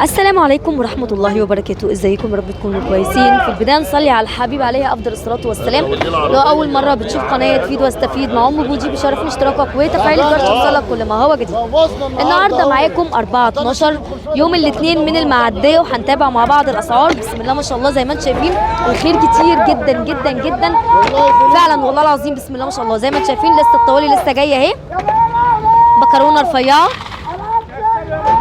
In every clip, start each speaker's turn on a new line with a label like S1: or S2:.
S1: السلام عليكم ورحمة الله وبركاته. ازيكم؟ يا رب تكونوا كويسين. في البداية نصلي على الحبيب عليه أفضل الصلاة والسلام. لو أول مرة بتشوف قناة فيد واستفيد مع أم بوجي، بشرفني اشتراكك وتفعيل الجرس توصلك كل ما هو جديد. النهاردة معاكم 4/12 يوم الاثنين من المعدية، وهنتابع مع بعض الأسعار. بسم الله ما شاء الله، زي ما انتم شايفين الخير كتير جدا جدا جدا فعلا والله العظيم. بسم الله ما شاء الله، زي ما انتم شايفين لسه الطوالي لسه جاية اهي، مكرونة رفيعة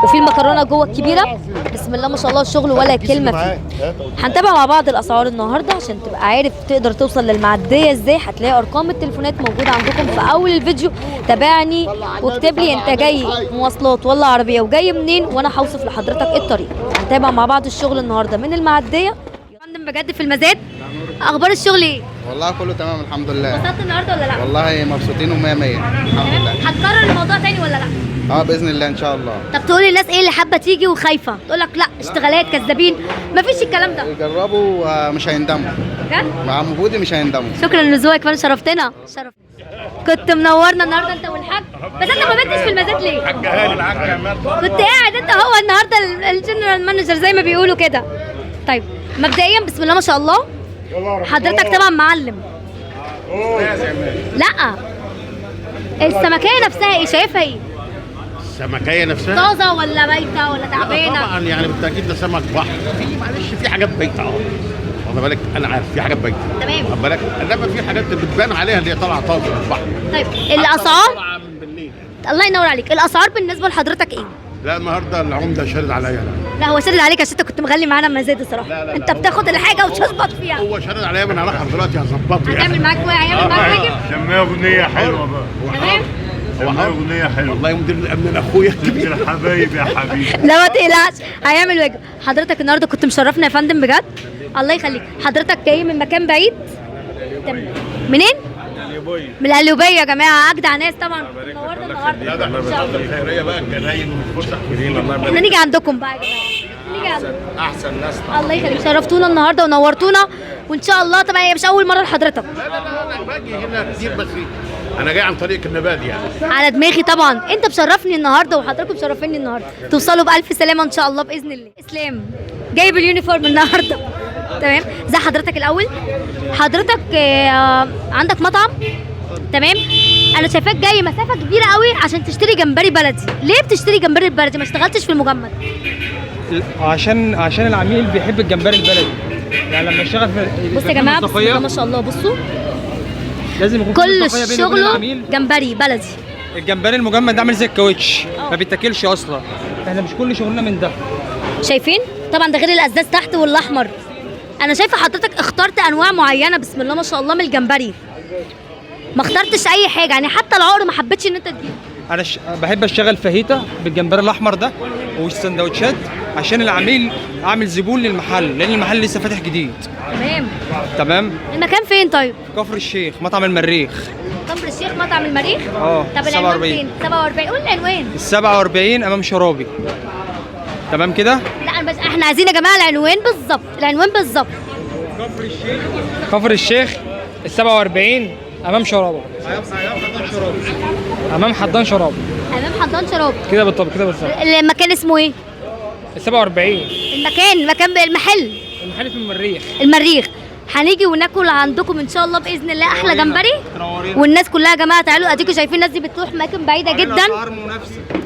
S1: وفي المكرونه جوه الكبيرة. بسم الله ما شاء الله، الشغل ولا كلمة فيه. هنتابع مع بعض الاسعار النهارده عشان تبقى عارف تقدر توصل للمعديه ازاي. هتلاقي ارقام التليفونات موجودة عندكم في اول الفيديو. تابعني واكتب لي انت جاي مواصلات ولا عربية وجاي منين، وانا هوصف لحضرتك الطريق. هنتابع مع بعض الشغل النهارده من المعدية. يا فندم بجد في المزاد، اخبار الشغل ايه؟
S2: والله كله تمام الحمد لله.
S1: انبسطت النهارده ولا لا؟
S2: والله مبسوطين ومية مية الحمد لله.
S1: هتكرر الموضوع تاني ولا لا؟
S2: اه باذن الله ان شاء الله.
S1: طب تقولي للناس ايه اللي حابة تيجي وخايفة تقول لك لا اشتغالات كذابين مفيش الكلام ده؟
S2: جربوا مش هيندموا.
S1: بجد؟
S2: مع وجودي مش هيندموا.
S1: شكرا لذوقك فندم، شرفتنا. شرف، كنت منورنا النهارده انت والحاج. بس انت ما بنتش في المزاد ليه؟ كنت قاعد انت هو النهارده ال general manager زي ما بيقولوا كده. طيب مبدئيا بسم الله ما شاء الله، حضرتك طبعا معلم. لا السمكيه نفسها ايه شايفها ايه؟
S3: السمكية نفسها
S1: طازة ولا بايته ولا تعبانة؟
S3: طبعا يعني بالتاكيد ده سمك بحر، في معلش في حاجات بايته اه، واخد بالك؟ انا عارف في حاجات بايته،
S1: تمام،
S3: واخد بالك؟ انما في حاجات بتبان عليها اللي هي طالعه طازة من البحر.
S1: طيب الاسعار
S3: طالعه من بالليل.
S1: الله ينور عليك. الاسعار بالنسبة لحضرتك ايه؟
S3: لا النهارده العمدة شارد عليا.
S1: لا هو شارد عليك عشان انت كنت مغلي معانا المزاد الصراحة.
S3: لا لا
S1: انت بتاخد الحاجة وتظبط فيها.
S3: هو شارد عليا، ما انا راح دلوقتي هظبطه.
S1: هتعمل معاك هيعمل معاك واجب؟
S4: سميها اغنية حلوة بقى.
S1: تمام،
S4: سميها اغنية حلوة.
S3: والله مدير الامن اخويا الكبير.
S4: يا حبايبي يا حبيبي.
S1: لا ما تقلقش هيعمل واجب. حضرتك النهارده كنت مشرفنا يا فندم بجد، الله يخليك. حضرتك جاي من مكان بعيد؟ منين؟ من القليوبيه يا جماعة، اجدع ناس طبعا. نورنا النهارده.
S3: لا ده احنا بنحضر الخيرية بقى، الجناين والفسح.
S1: احنا نيجي عندكم بقى يا جماعة، نيجي عندكم
S3: احسن ناس.
S1: الله يخليك، شرفتونا النهارده ونورتونا، وان شاء الله. طبعا هي مش اول مرة لحضرتك.
S3: لا لا لا انا باجي هنا كتير، بس انا جاي عن طريق النبات يعني.
S1: على دماغي طبعا. انت مشرفني النهارده وحضراتكم مشرفيني النهارده. توصلوا بالف سلامه ان شاء الله باذن الله. اسلام جايب ال uniform النهارده. تمام، زي حضرتك الاول. حضرتك عندك مطعم، تمام؟ انا شايفاك جاي مسافة كبيرة قوي عشان تشتري جمبري بلدي. ليه بتشتري جمبري البلدي؟ ما اشتغلتش في المجمد؟
S5: عشان العميل بيحب الجمبري البلدي. يعني لما يشتغل في
S1: بصوا يا جماعة بسم الله ما شاء الله، بصوا
S5: لازم يكون
S1: كل شغله جمبري بلدي.
S5: الجمبري المجمد ده عامل زي الكاوتش، ما بيتاكلش اصلا. احنا مش كل شغلنا من ده.
S1: شايفين؟ طبعا ده غير الازاز تحت والاحمر. انا شايفه حضرتك اخترت انواع معينة بسم الله ما شاء الله من الجمبري، ما اخترتش اي حاجة يعني، حتى العقر ما حبيتش ان انت تجيبه.
S5: انا بحب اشتغل فاهيتا بالجمبري الاحمر ده والسندوتشات عشان العميل، اعمل زبون للمحل لان المحل لسه فاتح جديد.
S1: تمام
S5: تمام.
S1: المكان فين طيب؟
S5: كفر الشيخ، مطعم المريخ.
S1: كفر الشيخ مطعم المريخ؟
S5: اه.
S1: طب العنوان فين؟ 47. قول العنوان.
S5: 47 امام شرابي. تمام كده؟
S1: لا بس احنا عايزين يا جماعة العنوان بالظبط، العنوان بالظبط.
S5: كفر الشيخ، كفر الشيخ 47 امام شرابه. امام حضان شرابه.
S1: امام حضان شرابه
S5: كده بالظبط، كده بالظبط.
S1: المكان اسمه ايه؟
S5: 47.
S1: المكان، مكان المحل.
S5: المحل اسمه المريخ.
S1: المريخ. هنيجي وناكل عندكم ان شاء الله باذن الله احلى جمبري. والناس كلها يا جماعة تعالوا، اديكم شايفين الناس دي بتروح اماكن بعيدة جدا.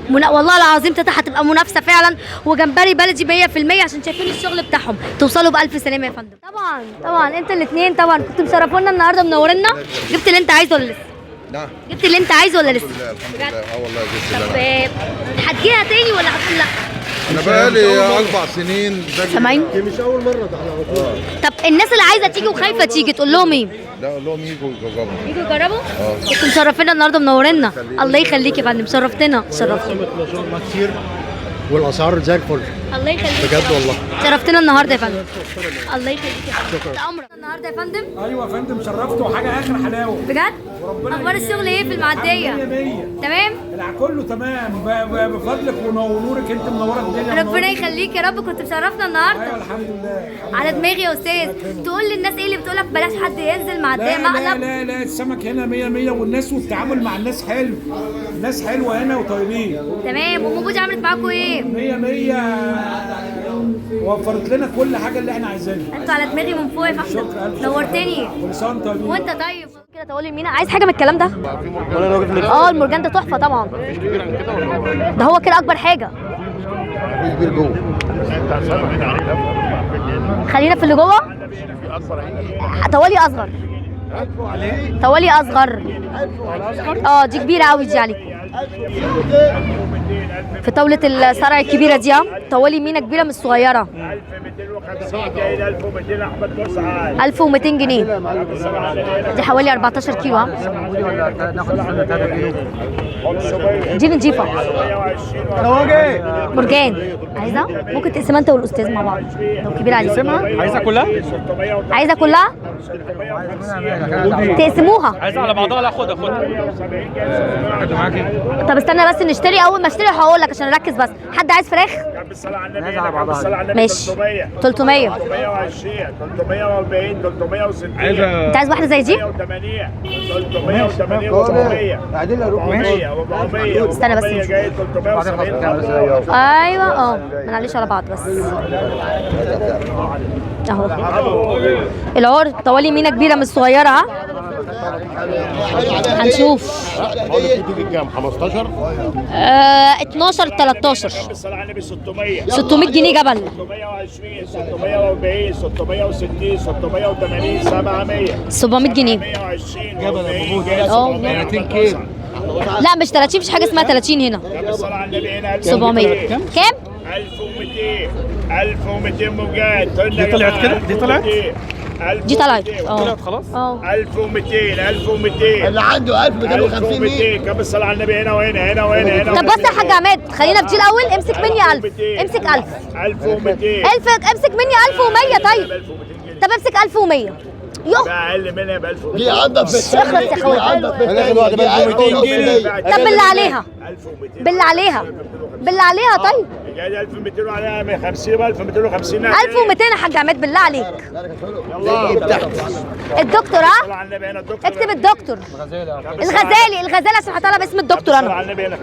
S1: والله العظيم تاتا هتبقى منافسه فعلا، وجمبري بلدي 100% عشان شايفين الشغل بتاعهم. توصلوا بالف سلامه يا فندم. طبعا طبعا انتوا الاثنين طبعا كنتوا مشرفونا النهارده، منورينا. جبت اللي انت عايزه ولا لسه؟
S2: نعم.
S1: جبت اللي انت عايزه ولا لسه؟
S2: الحمد لله الحمد لله. اه والله جبت.
S1: طب هتجيها تاني ولا هتقول لا؟
S2: انا بقالي 4 سنين باجي.
S1: سامعين؟
S2: دي مش اول مرة، ده احنا على طول.
S1: طب الناس اللي عايزه تيجي وخايفة تيجي تقول لهم ايه؟
S2: لا اقول لهم يجوا يجربوا.
S1: يجوا يجربوا؟ اه. كنتوا مشرفينا النهارده، منورينا. الله يخليك يا فندم، شرفتنا شرفتنا.
S6: ما شاء الله كتير، والاسعار زي الفل.
S1: الله يخليك
S6: بجد والله.
S1: شرفتنا النهارده يا فندم. الله يخليك يا فندم. شكرا. امرك النهارده يا فندم.
S7: ايوه يا فندم، شرفته وحاجه اخر حلاوة
S1: بجد. اخبار الشغل ايه في المعدية؟
S7: 100.
S1: تمام؟
S7: كله تمام بفضلك ونورك، انت منورة الدنيا.
S1: ربنا يخليك يا رب، كنت مشرفنا النهارده.
S7: ايوه الحمد لله.
S1: على دماغي يا استاذ. تقول للناس ايه اللي بتقول لك بلاش حد ينزل معدية مقلب؟
S7: لا لا لا، السمك هنا 100 100، والناس والتعامل مع الناس حلو، الناس حلوة هنا وطيبين.
S1: تمام. وام بوجي عملت معاكم ايه؟
S7: 100 100. وفرت لنا كل حاجة اللي احنا عايزينها.
S1: انتوا على دماغي من فوق يا فندم،
S7: شكرا، ألف شكر.
S1: نورتني.
S7: كل سنة وانت طيبين.
S1: وانت طيب كده. طولي مينا، عايز حاجة من الكلام ده؟ المرجان ده تحفة طبعا، ده هو كده اكبر حاجة.
S2: كبير جوه.
S1: خلينا في اللي جوه. طوالي اصغر، طوالي اصغر. دي كبيرة قوي دي عليكم. في طاولة الصرع الكبيرة دي طوالي مينا كبيرة مش صغيرة. 1200 جنيه، دي حوالي 14 كيلو. دي نضيفه. مرجان عايزه؟ ممكن تقسمها انت والاستاذ مع بعض لو كبيرة عليك.
S5: عايزه كلها؟
S1: عايزه كلها؟ تقسموها.
S5: عايزه على بعضها؟ لا خدها خدها.
S1: طب استنى بس نشتري، اول ما اشتري هقول لك عشان اركز بس. حد عايز فراخ؟ ماشي. 300.
S4: 320 340 360.
S1: انت عايز واحدة زي دي؟
S4: 180 380 400
S1: استنى بس نشوف.
S4: جاي 370.
S1: ايوه ما نعليش على بعض بس. اهو العور طوالي مينا كبيرة مش صغيرة. ها هنشوف.
S3: كام؟ 15؟
S1: 12 13.
S4: الصلاة على النبي. 600
S1: 600 جنيه جبل.
S4: 620 640 660 680 700
S1: 700 جنيه.
S4: 120
S5: جبل ابو
S4: 30 كيلو.
S1: لا مش 30، مفيش حاجة اسمها 30 هنا.
S4: الصلاة على النبي هنا.
S1: 700 كام؟
S4: 1200 1200 موجات.
S5: دي طلعت كده؟ دي طلعت؟
S1: دي طلعت.
S5: طلعت خلاص؟
S4: 1200 1200
S6: اللي عنده 1250
S4: 1200. كم الصلاة على النبي هنا وهنا هنا وهنا هنا.
S1: طب بس يا حاج عماد خلينا في دي الاول. امسك مني 1000، امسك 1000.
S4: 1200.
S1: 1000 امسك مني 1100. طيب طب امسك 1100. يوه
S4: اقل منها ب 1200.
S6: دي عندك في
S1: اخلص يا اخويا.
S2: هناخد واحدة ب 1200 جنيه.
S1: طب بالله عليها، بالله عليها، بالله عليها. طيب
S4: جاي 1200 وعليها 50 1250.
S1: 1200 يا حاج عماد بالله عليك. الدكتور. ها اكتب الدكتور الغزالي، الغزالي عشان هطلع باسم الدكتور انا.
S4: على النبي هنا.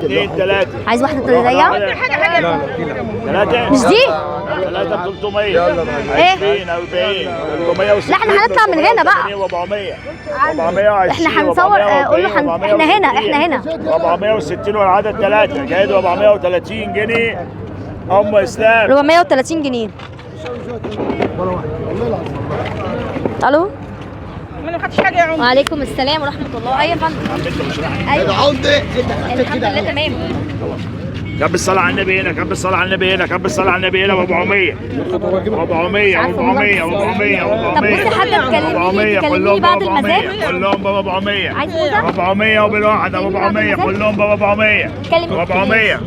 S4: 2 3.
S1: عايز واحدة زيها؟
S4: حاجة لا لا
S1: مش دي؟
S4: 3 300.
S1: ايه؟
S4: 20 40 360.
S1: لا احنا هنطلع من هنا بقى.
S4: 400 420.
S1: احنا هنصور. قول له احنا هنا، احنا هنا.
S4: 460 والعدد 3. جايد 430 جنيه. ام اسلام
S1: 430 جنيه. الو.
S8: ما خدتش حاجة يا عمر.
S1: وعليكم السلام ورحمة الله. ايوه يا فندم. ايوه الحمد لله تمام.
S4: كم الصلاة على النبي هنا، كم الصلاة على النبي هنا، كم الصلاة على النبي هنا. 400 400 400 400 400.
S1: طب بصي حاجة، تكلميني بعد المزاد.
S4: كلهم ب 400.
S1: عايز موزة؟
S4: 400 وبالواحدة 400. كلهم ب 400. 400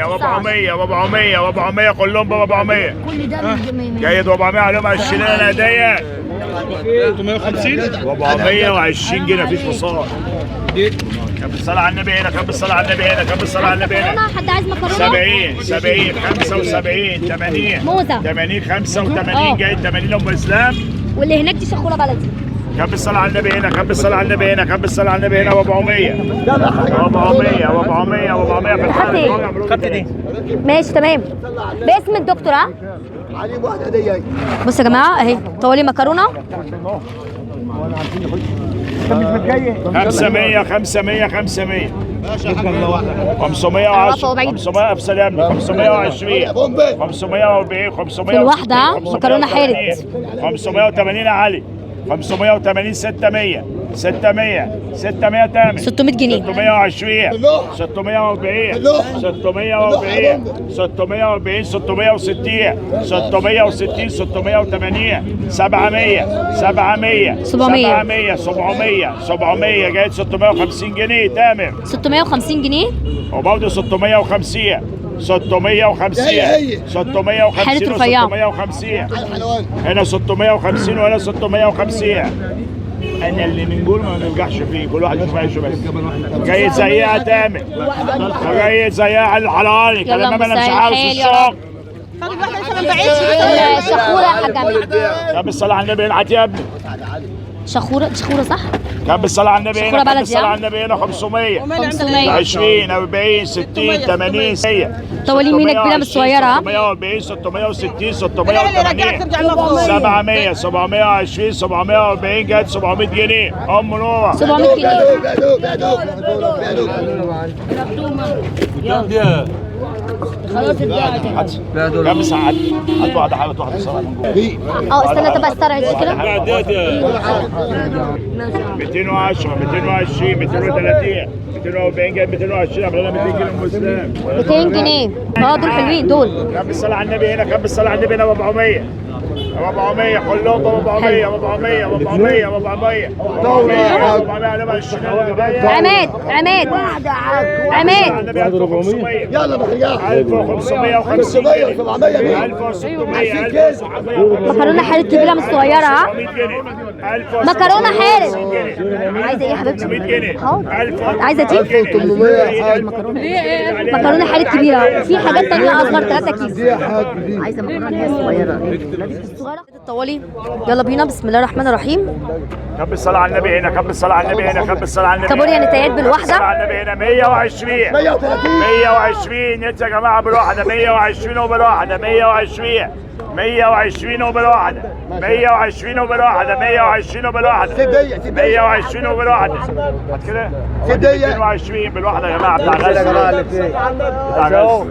S4: 400 400 400 400. كلهم ب 400.
S1: كل ده
S4: جيد. 400 عليهم 20 انا هدية.
S5: 350.
S4: 420 جنيه مفيش فصال. كم الصلاة على النبي هنا، كم الصلاة على النبي هنا، كم الصلاة على النبي هنا.
S1: حد عايز مكرونة؟
S4: 70 70 75 80
S1: موزة
S4: 80 85. جاي 80 أم إسلام.
S1: واللي هناك دي شخورة بلدي.
S4: كم الصلاة على النبي هنا، كم الصلاة على النبي هنا، كم الصلاة على النبي هنا. 400 400 400 400 في
S1: خدت ايه؟
S5: خدت دي.
S1: ماشي تمام. باسم الدكتور. ها؟
S6: عليه واحدة هدية.
S1: بصوا يا جماعة اهي طوالي مكرونة.
S4: 500 500 500 510 500 افصل يا ابني. 520 540 500
S1: في الواحدة مكرونة حارت.
S4: 580 يا علي. 580 600 600 600 تامر.
S1: 600 جنيه.
S4: 620 640 640 640 660 660 680 700 700 700 700 700. جاي 650 جنيه تامر.
S1: 650 جنيه
S4: وبرضه 650 650 650 650. هنا 650 وهنا 650. انا اللي بنقول ما بنرجعش فيه، كل واحد يشوف عيشه بس. جاي زيها تامر، جاي زيها على الحلالي. كلام انا مش عاوز الشوق.
S1: الشخوره يا حاج عماد.
S4: طب الصلاة على النبي العت يا ابني.
S1: شخوره، شخوره صح؟
S4: كم بالصلاة على النبي
S1: شخوره
S4: هنا، كم
S1: بلدي
S4: بالصلاة
S1: ها؟
S4: على النبي هنا 500
S1: 500
S4: 20 40 60 80 100
S1: طوالي مينا كبيرة مش صغيرة ها؟
S4: 640 660 680 700 720 740 جت 700 جنيه. ام نوره
S1: 700 جنيه.
S4: كم ساعات؟ هات واحدة، هات واحدة بسرعة من جوه.
S1: استنى طب استرعب كده.
S4: 210 220 230 240 جايب 220 عملنا 200 جنيه ام اسلام.
S1: 200 جنيه. دول حلوين دول.
S4: كم بالصلاة على النبي هنا، كم بالصلاة على النبي هنا 400 400 كلهم ب 400 400 400 400 400.
S1: عماد عماد عماد
S4: 1500
S6: يلا بخرجها
S4: 1550
S6: 700
S4: 1600
S1: مكرونه حارت كبيرة مش صغيرة ها؟ مكرونه حارت. عايزه ايه يا حبيبتي؟ حاضر. عايزه دي؟
S2: 1800
S1: مكرونه حارت كبيرة، في حاجات تانية اصغر 3 كيس. عايزه مكرونه اللي هي الصغيرة. الصغيرة الطوالي. يلا بينا، بسم الله الرحمن الرحيم.
S4: كم بالصلاة على النبي هنا، كم بالصلاة على النبي هنا، كم بالصلاة على النبي.
S1: كابوريا نتايات بالواحده.
S4: الصلاة على النبي هنا 120
S6: 130
S4: 120 انت يا جماعة بالواحده 120 وبالواحده 120 120 وبالواحده 120 وبالواحده 120 وبالواحده 120 وبالواحده. هات كده 220 بالواحده يا جماعة بتاع غزة. بتاع غزة.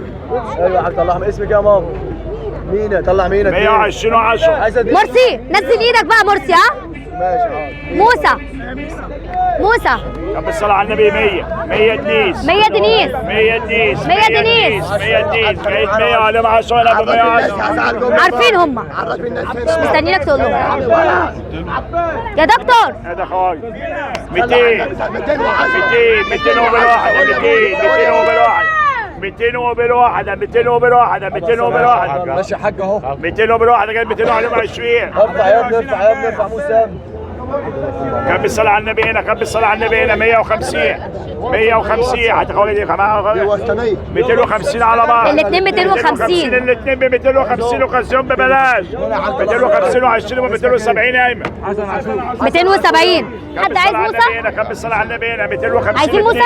S2: ايوه يا حاج طلع اسمك يا ماما. مينا طلع مينا
S4: 120 و10.
S1: مرسي نزل ايدك بقى مرسي ها؟
S2: ماشي.
S1: موسى موسى
S4: طب الصلاة على النبي 100 100 دنيس
S1: 100 دنيس
S4: 100 دنيس
S1: 100 دنيس
S4: 100 دنيس بقيت 100 ولا 10 ولا 110.
S1: عارفين هم مستنيينك تقول لهم يا دكتور.
S4: يا ده خالص 200 200 200 وبالواحدة 200 200 وبالواحدة 200 وبالواحدة 200 وبالواحدة 200 وبالواحدة.
S2: ماشي يا حاج اهو
S4: 200 وبالواحدة جايب 220.
S2: ارفع يا ابني، ارفع يا ابني، ارفع موسى.
S4: كم بالصلاة على النبي هنا، كم بالصلاة على النبي هنا 150 150 هتاخد يا جماعة 250 على بعض.
S1: الاثنين 250.
S4: الاثنين ب 250 وخزيون ببلاش. 250 و20 و 270 يا ايمن.
S1: 270. حد عايز موسى؟
S4: هنا كم بالصلاة على النبي هنا 250.
S1: عايزين موسى؟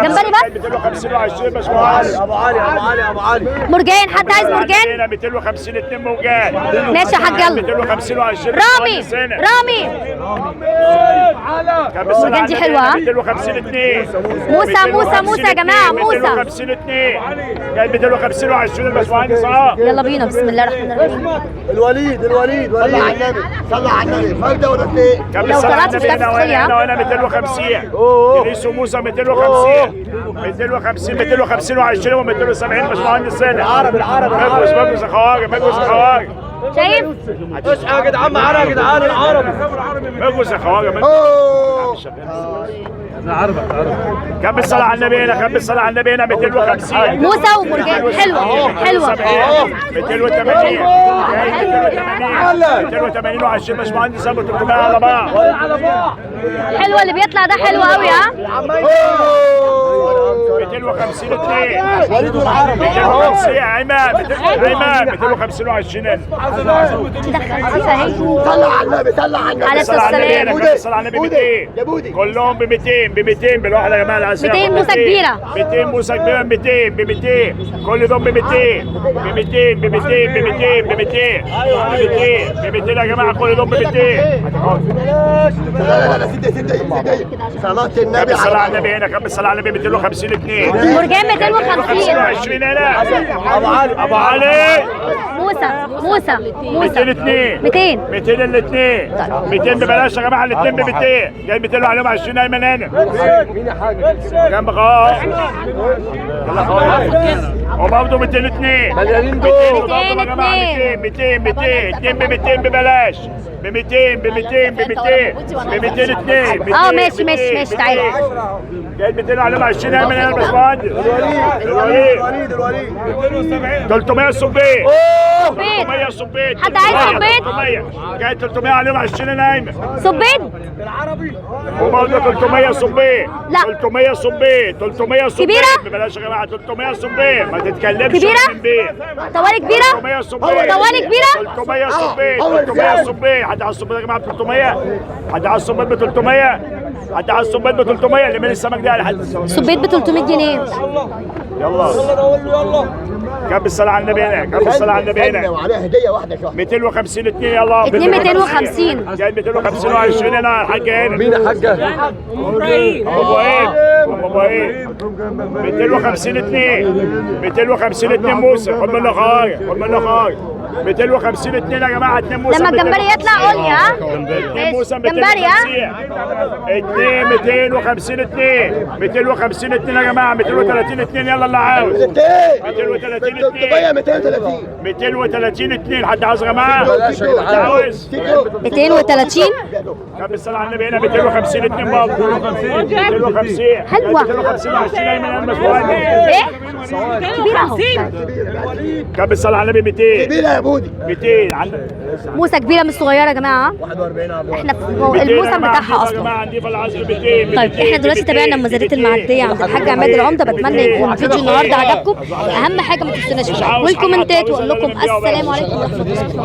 S1: جمبري بس؟
S4: 250 و20 باشمهندس.
S2: ابو علي ابو علي ابو علي.
S1: مرجان، حد عايز مرجان؟
S4: هنا 250 اثنين مرجان.
S1: ماشي يا حاج يلا.
S4: 250 و20
S1: رامي رامي. مرجان دي حلوة ها؟
S4: 250 2
S1: موسى موسى موسى يا جماعة موسى.
S4: 250 2 جاي 250 و20 الباشمهندس.
S1: يلا بينا، بسم الله الرحمن الرحيم.
S2: الوليد الوليد
S6: صلى على النبي صلى على النبي. فرده ولا اثنين؟
S1: لو طلعت مش هتعرف تدخلي ها؟
S4: هنا 250 دنيس وموسى 250 250 250 و20 و270 باشمهندس هنا.
S2: العرب العرب
S4: مجلس مجلس يا خواجه، مجلس يا خواجه.
S1: شايف؟
S2: اصحى يا جدعان معانا يا جدعان العرب.
S4: مجلس يا خواجه. كم الصلاة على النبي هنا، كم الصلاة على النبي هنا 250.
S1: موسى ومرجان حلوة حلوة.
S4: 280 280 و20 باشمهندس ابو 300 على بعض.
S1: حلوة اللي بيطلع ده حلو قوي ها؟
S4: 250 2
S2: وليد والعرب
S4: 250 يا عماد عماد 250 و20.
S1: دخلتيها اهي.
S6: صلى على النبي صلى على النبي.
S1: عليه الصلاة والسلام.
S4: الصلاة على النبي 200 كلهم ب 200 ب 200 بالواحدة يا جماعة العزيزة.
S1: 200 موسى كبيرة.
S4: 200 موسى كبيرة 200 ب 200 كل دول ب 200 ب 200 ب 200 ب 200 ب 200 ب 200 ب 200 يا جماعة كل دول ب 200.
S6: لا لا لا سيدي سيدي سيدي صلاة النبي.
S4: كم الصلاة على النبي هنا، كم الصلاة على النبي 250 2
S1: مرجان 250
S4: 20 هنا.
S2: ابو علي
S4: ابو علي
S1: موسى موسى موسى
S4: 202
S1: 200
S4: 200 الاثنين 200 ببلاش يا جماعة الاثنين ب 200 جاي 200 عليهم 20 ايمن هنا
S2: مين يا حاج
S4: جنبك اهو. يلا خالص وبرضه 202
S2: مليانين دول.
S4: 200 200 200 2 ب 200 ببلاش ب 200 ب 200 ب 200 ب 202.
S1: ماشي ماشي ماشي تعالى.
S4: جاي 200 عليهم 20 ايمن هنا يا باشمهندس. الوليد
S2: الوليد الوليد
S4: 300 صبيط.
S1: صبيط
S4: 300 صبيط.
S1: حد عايز صبيط؟
S4: 300 جاي 300 عليهم 20 نايمة.
S1: صبيط
S2: بالعربي
S4: وبرضه 300 صبيط.
S1: لا.
S4: 300 صبيط 300 صبيط
S1: كبيرة؟
S4: ببلاش يا جماعة 300 صبيط. ما تتكلمش.
S1: كبيرة؟ طوالي كبيرة؟
S4: 300 الصبيط.
S1: طوالي كبيرة؟
S4: 300 الصبيط، 300 الصبيط. حد على الصبيط يا جماعة ب 300. حد على الصبيط ب 300. حد على الصبيط ب 300. اللي من السمك ده لحد.
S1: صبيت ب 300 جنيه.
S4: يلا يلا كم الصلاة على النبي هنا، كم الصلاة على النبي هنا.
S6: وعليها هديه واحدة شوية.
S4: 250 2 يلا.
S1: 2 250.
S4: جاي 250 و20 هنا الحاج هنا.
S2: مين يا حاجة؟
S8: ام ابراهيم.
S4: ام ابراهيم، ام ابراهيم. 250 2، 250 2 موسى. خد منه خاير، خد منه خاير. 250 2 يا جماعة، 2 موسى.
S1: لما الجمبري يطلع قول لي. ها
S4: 2 موسى.
S1: ماشي. جمبري ها.
S4: 2 250 2، 250 2 يا جماعة. 230 2 يلا اللي عاوز. 230
S6: 300
S4: 2،
S6: 230.
S4: 230 2. حد عاوز يا جماعة؟
S2: بلاش يا
S4: حد
S2: جدعان.
S4: عاوز؟
S1: 230.
S4: كم الصلاة على النبي هنا. 250 2 برضه. 250.
S1: حلوة.
S4: 250 20 ايمن المسؤول.
S1: ايه؟ كبيرة اهو.
S4: كم الصلاة على النبي. 200.
S6: كبيرة يا بودي.
S4: 200 عند
S1: موسى كبيرة مش صغيرة يا جماعة. احنا في الموسم بتاعها اصلا. طيب احنا دلوقتي تابعنا المزادات المعدية عند الحاج عماد العمدة. بتمنى يكون فيديو النهارده عجبكم. اهم حاجة ما تنسوناش في اللايك والكومنتات، واقول لكم السلام عليكم ورحمة الله.